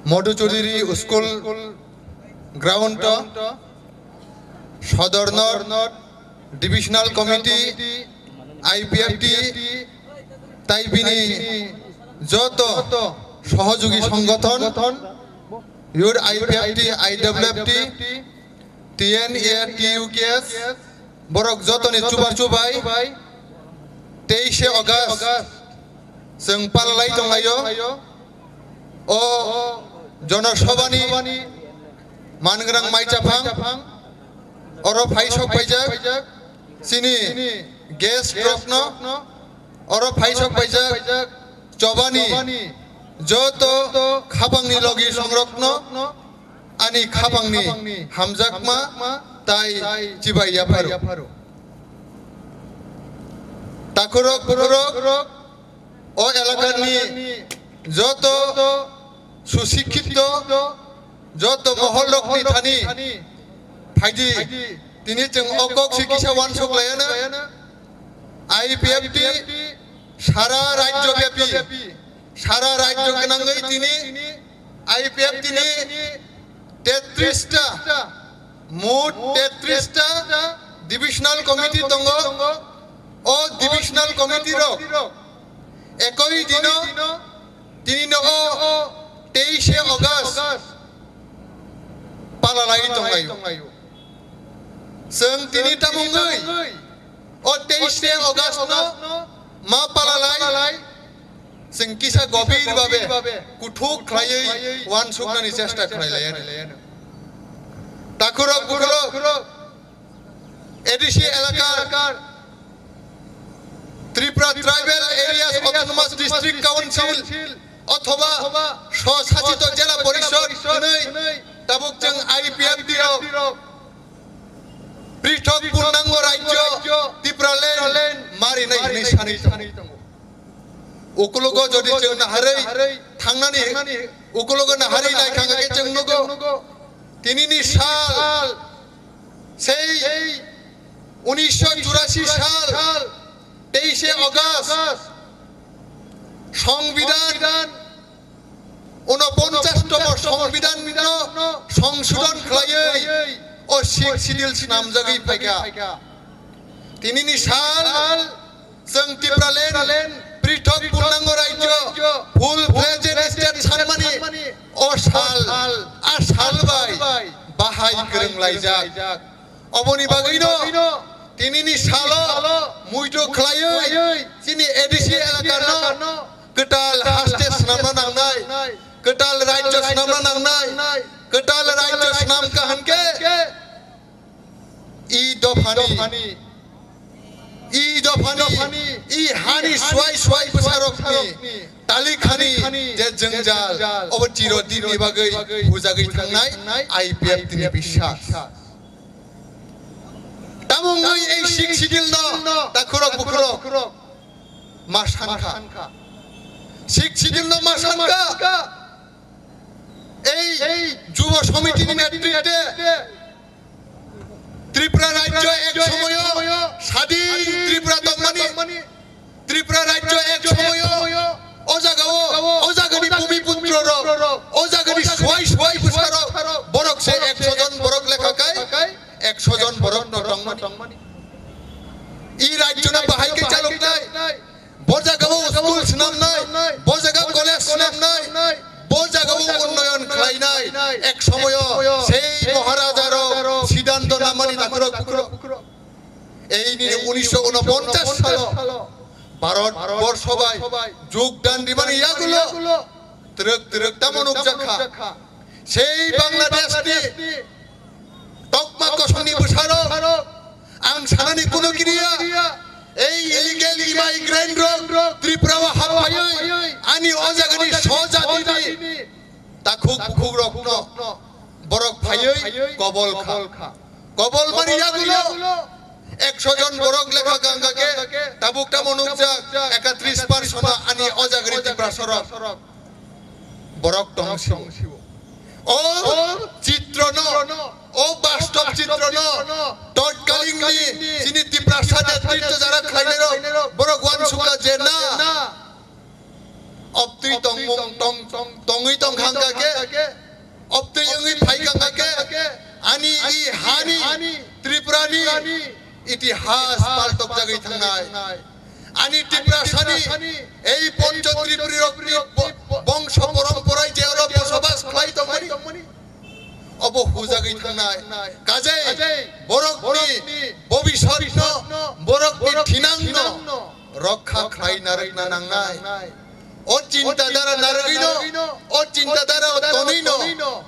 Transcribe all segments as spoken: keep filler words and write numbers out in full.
Madhu Chaudhuri School ground o Sodor North Divisional Committee, I P F T tai bini joto sohojugi songothon, Youth I P F T, I W F T, T N A, T U K S, borok jotoni chuba chubai teishe August chwng palalai tonglaio. O Jonosabhani mangrang maichaphang oro phai sok paijak chini guest rokno, oro phai sok paijak chobani joto khapangni logi songrokno ani khapangni hamjakma tai chibai yapharo. Takhurok bukhurok o elakani joto susikkito, joto mohol rokni thani phaidi, tini chwng o kok si kisa uansuk layana. I P F T sara rajyo byapi, sara rajyo gwnangwi tini I P F T ni tetris ta, mot tetris ta divisional committee tongo. O divisional committee rok ekoi dino, tini no o teishe August palalai tonglaio. Chwng tini tamungwi o teishe August no ma palalai chwng kisa gobir babe kuthuk khlaiwi uansuknani chesta khlai laiya. Takhurok bukhurok A D C elakar Tripura Tribal Areas Autonomous District Council othoba Swsachito Jela Porishod hwnwi tabuk chwng I P F T rok prithok purnango rajyo Tipraland marinai hwnwi sanwi tongo. Ukulogo jodi chwng naharwi thangnani, ukulogo naharwi naikha khe chwng nugo. Tinini sal, sei unisho churasi sal, teishe August, Songbidan, unoponchashtomo Songbidan no songsodhon khlaiwi o Sixth Schedule swnamjagwi phaikha. Tinini sal, chwng Tipraland prithok purnango rajyo, full fledged state sanmani o sal, a sal bai bahai kwrwng laijak. Oboni bagwino tinini salo muito khlaiwi chini A D C elakano kwtal haste swnamna nangnai, kwtal rajyo swnamna nangnai, kwtal rajyo swnam kahankhe i dophani, i dophani, i hani swai swai bwsarokni talikhani je jwngjal, obo chirodinni bagwi hujagwi thangnai I P F T ni biswas. Tamo wngwi ei Sixth Schedule no takhurok bukhurok ma sankha. Sixth Schedule no ma sankha. Ei, ei Jubo Somitini netritwe Tripura rajyo ek somoyo sadin Tripura tongmani, Tripura rajyo ek somoyo o jagao, o jagani bhumi putro rok, o jagani swai swai bwsarok, borok se ekso jon borok lekha kai, ekso jon borok no tongmani. I rajyo no bahai khe chaloknai. Bo jagao school swnamnai, bo jaga college swnamnai, bo jagao unnoyon khlainai, ek somoyo sei Maharaja rok siddhanto namani takhurok bukhurok. Ei nini unisho unoponchash salo Bharat borsho bai jogdan rimani yagulo twrwk twrwk tamo nukjakha. Sei Bangladesh ni tokma kosongni bwsarok, ang sanani kuno kiriya, ei illegal immigrant rok Tripura o happhaiwi ani o jagani so jatini takhuk bukhuk rokno borok phaiwi kobol kha. Kobol mani yagulo ekso jon borok lekha gangga khe tabuk tamo nukjak ekatris percent ani o jagani Tiprasa rok. Borok tong sio. O chitro no, o bastob chitro no totkaling ni chini Tiprasa netritwo jara khlainai rok borok uansukha je na, obtwi tongmung tong, tongwi tong hangkha khe Tiprani itihas paltok jagwi thangnai. Ani Tiprasani ei Poncho Tripuri rokni bo-, bongso poromporai je oro bosobas khlai tongmani, obo hujagwi thangnai. Kajei borokni bobisotno, borokni thinangno rokha khlai narwkna nangnai. O chinta dara narwgwino, o chinta dara o tonwino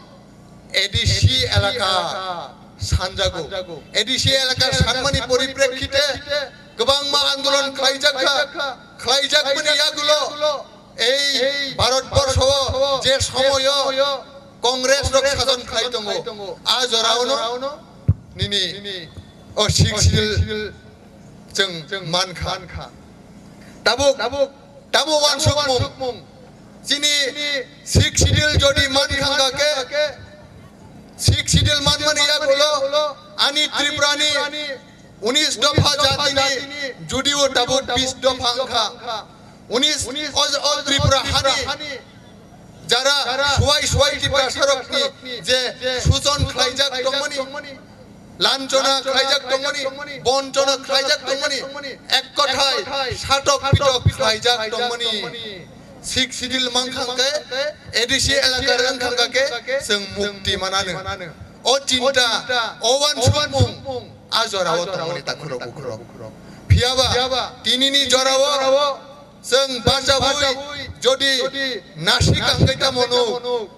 A D C elaka sanjago. A D C elaka sanmani poriprekhite kwbangma andolon khlaijak kha, khlaijakmani yagulo ei Bharat borsho je somoyo Congress rok sason khlai tongo, a jorao no nini o Sixth Schedule chwng man kha. Tabuk, tabuk wansukmung. Chini Sixth Schedule jodi man kha khe, Sixth Schedule manmani yagulo ani Tripurani unis dopha jatini judio tabuk bis dopha wngkha. Unis o, o Tripura hani jara suwai suwai Tiprasarokni je sujon khlaijak tongmani, lanchona khlaijak tongmani, bonchona khlaijak tongmani, ek kothai satok pitok khlaijak tongmani. Sixth Schedule mankha khe, A D C elaka wngkha khe chwng mukti manano. O chinta, o wansukmung a jorao tongmani takhurok bukhurok. Phiyaba tinini jorao chwng bachawui jodi nasik ang khe tamo nuk,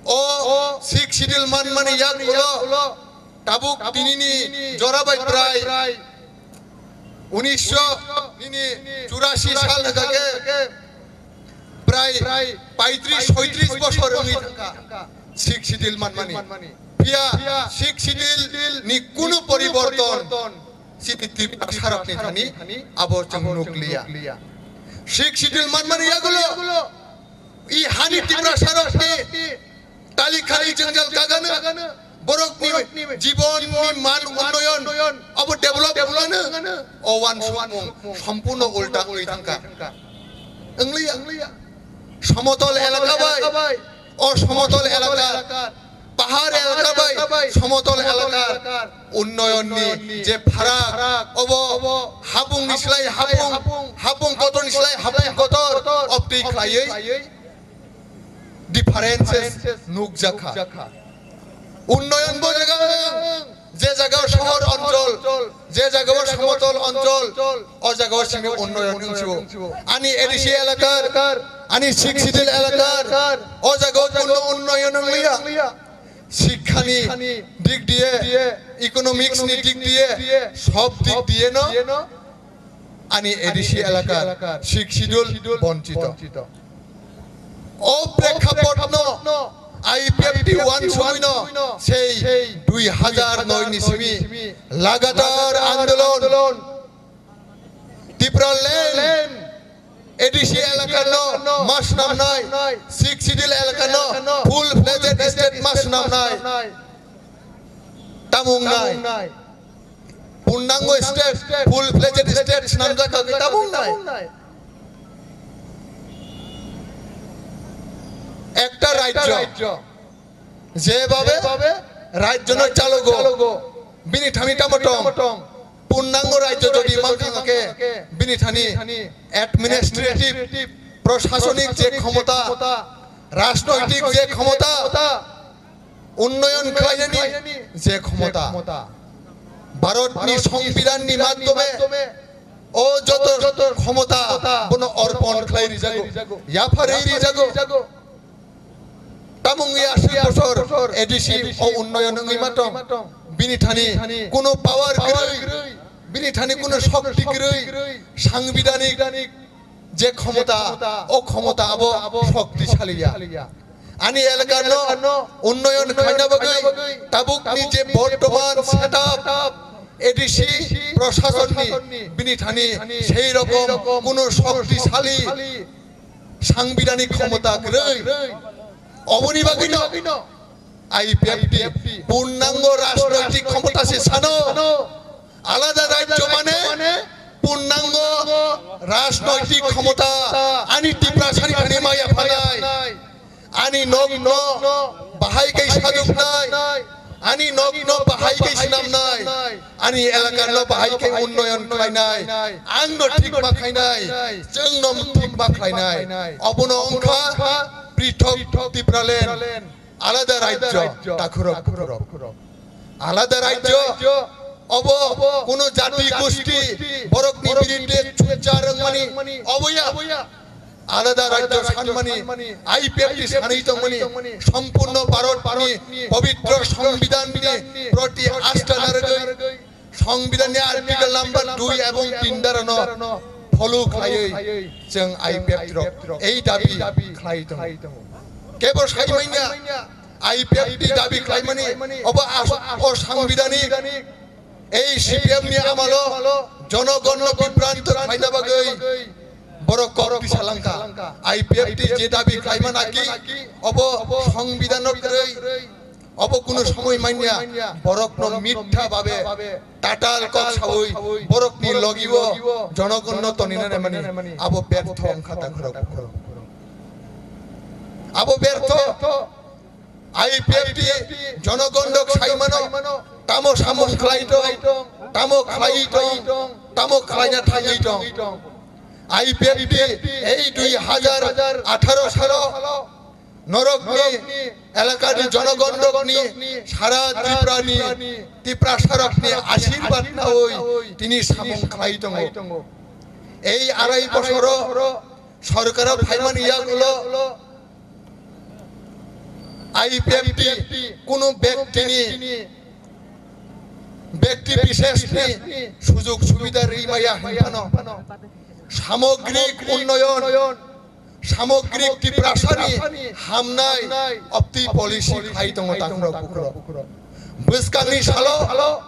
o Sixth Schedule manmani yagulo tabuk tinini jora bai prai unisho nini churasi sal hwnkha khe prai paitris soitris bosor wngwi thangkha Sixth Schedule manmani. Phiya Sixth Schedule ni kunu poriborton chini Tiprasarokni thani abo chwng nukliya. Sixth Schedule manmani yagulo i hani Tiprasarokni tali khali jwngjal kagano, borokni jibonni man unnoyon abo develop wngano, o wansukmung sompurno ulta wngwi thangkha. Wngliya, somotol elaka bai, o somotol elaka, pahar elaka bai somotol elaka unnoyonni je pharak, obo hapungni slai hapung, hapung kotorni slai hapung kotor obtwi khlaiwi differences nukjakha. Unnoyon bo jaga wng, je jaga o sohor onchol, je jaga o somotol onchol, o jaga o simi unnoyon wngsiwo. Ani A D C elakar, ani Sixth Schedule elakar, o jaga o kunno unnoyon wngliya. Sikhani dik diye, economics ni dik diye, sob dik diye no ani A D C elakar Sixth Schedule bonchito. O prekkhapotno I P F T wansugwino sei dui hazar noi ni simi lagatar andolon, Tipra land, A D C elakano ma swnamnai, Sixth Schedule elakano full fledged state ma swnamnai. Tamo wngnai? Purnango state, full fledged state swnamjak kha khe tamo wngnai? Ekta rajyo, jebhabe rajyono chalogo, bini thani tamo tong? Purnango rajyo jodi mankha khe, bini thani administrative, prosasonik je khomota, rajnoitik je khomota, unnoyon khlainani je khomota, Bharatni Songbidanni madhyome o joto khomota bono orpon khlai rijago, yapharwi rijago. Tamung ya aswk bosor A D C o unnoyon wngwi ma tong? Bini thani kuno power kwrwi, bini thani kuno shokti kwrwi, sangbidanik je khomota, o khomota abo shoktisali ya. Ani elakano unnoyon khaina bagwi tabukni je bortoman setup A D C prosasonni bini thani sei rokom kuno shoktisali sangbidanik khomota kwrwi. Oboni bagwino I P F T purnango rajnoitik khomota se sano. Alada rajyo mane purnango rajnoitik khomota ani Tiprasani thani maya phanai. Ani nokno bahai kai sajoknai, Ani nokno bahai khe swnamnai, ani elakano bahai khe unnoyon khlainai, angno thik ma khlainai, chwngno thik ma khlainai. Obono wngkha prithok Tipraland, alada rajyo, takhurok bukhurok. Alada rajyo, obo kuno jati gusti, borokni biridhe chukchar wngmani, oboya. Alada rajyo sanmani, I P F T sanwi tongmani, sompurno Bharatni pobitro Songbidanni proti asta narwgwi, Songbidanni Article number dui ebong tin dharano follow khlaiwi chwng I P F T rok ei dabi khlai tongo. Kebo sai manya, I P F T dabi khlaimani obo as-, o Songbidanik. Ei C P M ni amalo jonogonno bibranto khlaina bagwi borok kok tisa langkha. I P F T je dabi khlaima naki, obo Songbidanno kwrwi, obo kuno somoi manya, borokno mitha babe tatal kok sawi borokni logiwo jonogonno toninani mani abo bertho wngkha takhurok bukhurok. Abo bertho. I P F T jonogon rok sai mano, tamo samung khlai tong, tamo khlai tong, tamo khlaina thangwi tong. I P F T ei dui hajar atharo salo norokni elakani jonogon rokni sara Tripurani, Tiprasa rokni ashirbad nawi tini samung khlai tongo. Ei arai bosoro sorkaro phaimani yagulo I P F T kunu bektini, bekti bisheshni sujog subida rwi maya hinphano samogrik unnoyon, samogrik Tiprasani hamnai opti policy khai tongo takhurok bukhurok. Bwskangni salo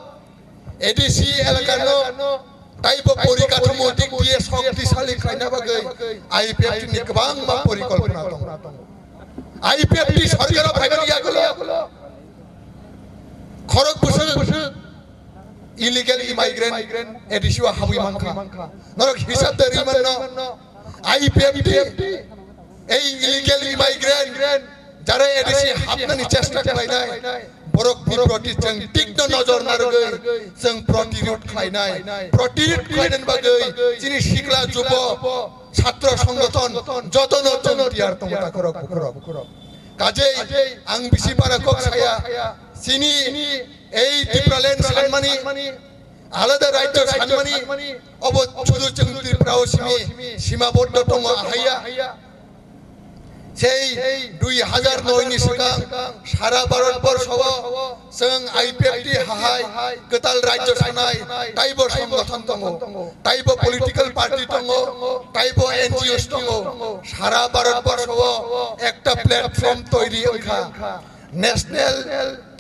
A D C elakano taibo porikathomo dik diye shoktisali khlaina bagwi I P F T ni kwbangma porikolpona tongo. I P F T sorkaro phaimani yagulo khorok bwswk illegal immigrant A D C o habwi mankha. Norok hisab de rwi manno. I P F T ei illegal immigrant jara A D C hapnani chesta khlainai, borokni proti chwng tikno nojor narwgwi chwng protirud khlainai. Protirud khlainani bagwi chini sikla jubo chhatro songgothon jotono chwng tiyar tongo takhurok bukhurok. Kajei ang bisi bara kok saya, chini ei Tipraland sanmani, alada rajyo sanmani, obo sudu chwng Tripura o simi simaboddo tongo ahaiya. Sei dui hajar noi ni swkang sara Bharat borsho o chwng I P F T hahai kwtal rajyo sanai taibo songgothon tongo, taibo political party tongo, taibo N G Os tongo. Sara Bharat borsho o ekta platform toiri wngkha. National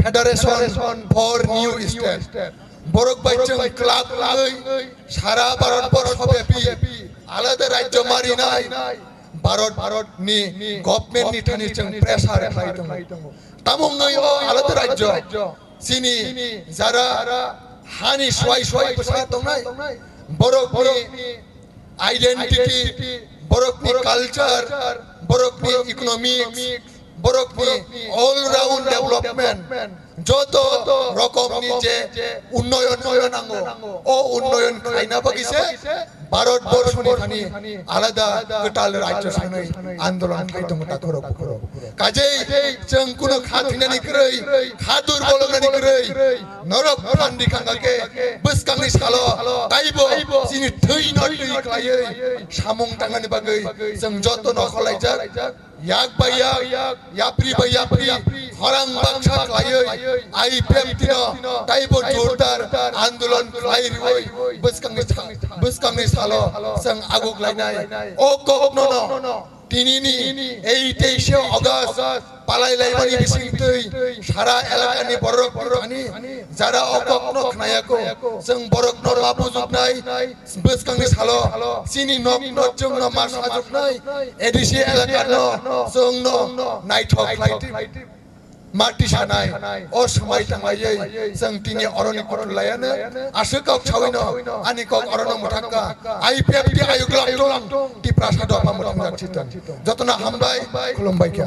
Federation for New State. Borok bai chwng club wngwi sara Bharat borsho byapi alada rajyo marinai Bharat, Bharat ni government ni thani chwng pressure khlai tongo. Tamo wngwi o alada rajyo chini jara hani swai swai bwsa tongnai borok ni identity, borokni culture, borokni economics, borokni all round development, joto rokomni je unnoyon oyo nango, o unnoyon khlaina bagwi se Bharat borshoni thani alada kwtal rajyo sanwi andolon khai tongo takhurok bukhurok. Kajei chwng kuno kha thwinani kwrwi, kha durboloknani kwrwi, norok phan rikha khe bwskangni salo taibo chini thwino twi khlaiwi samung tangnani bagwi chwng joto no kholaijak. Yak bai yak, yapri bai yapri, khorang baksa khlaiwi I P F T no taibo jordar andolon khlai riwi bwskangni sa-, bwskangni salo chwng aguk lainai. O kokno no tinini ei teise August palai laimani bisingtwi sara elakani borok thani jara o kokno khnayako, chwng borokno ma bujuknai, bwskangni salo chini nok no chwngno ma sajuknai, A D C elakano chwngno naithok khlai ma tisanai. O swmai tanglaiwi chwng tini oroni kuthulaiano aswk kok sawino ani kok orono mwthangkha. I P F T ayuk lok tong, Tiprasa dopha mwthangjakchi tong. Jotono hambai, khulumbai kha.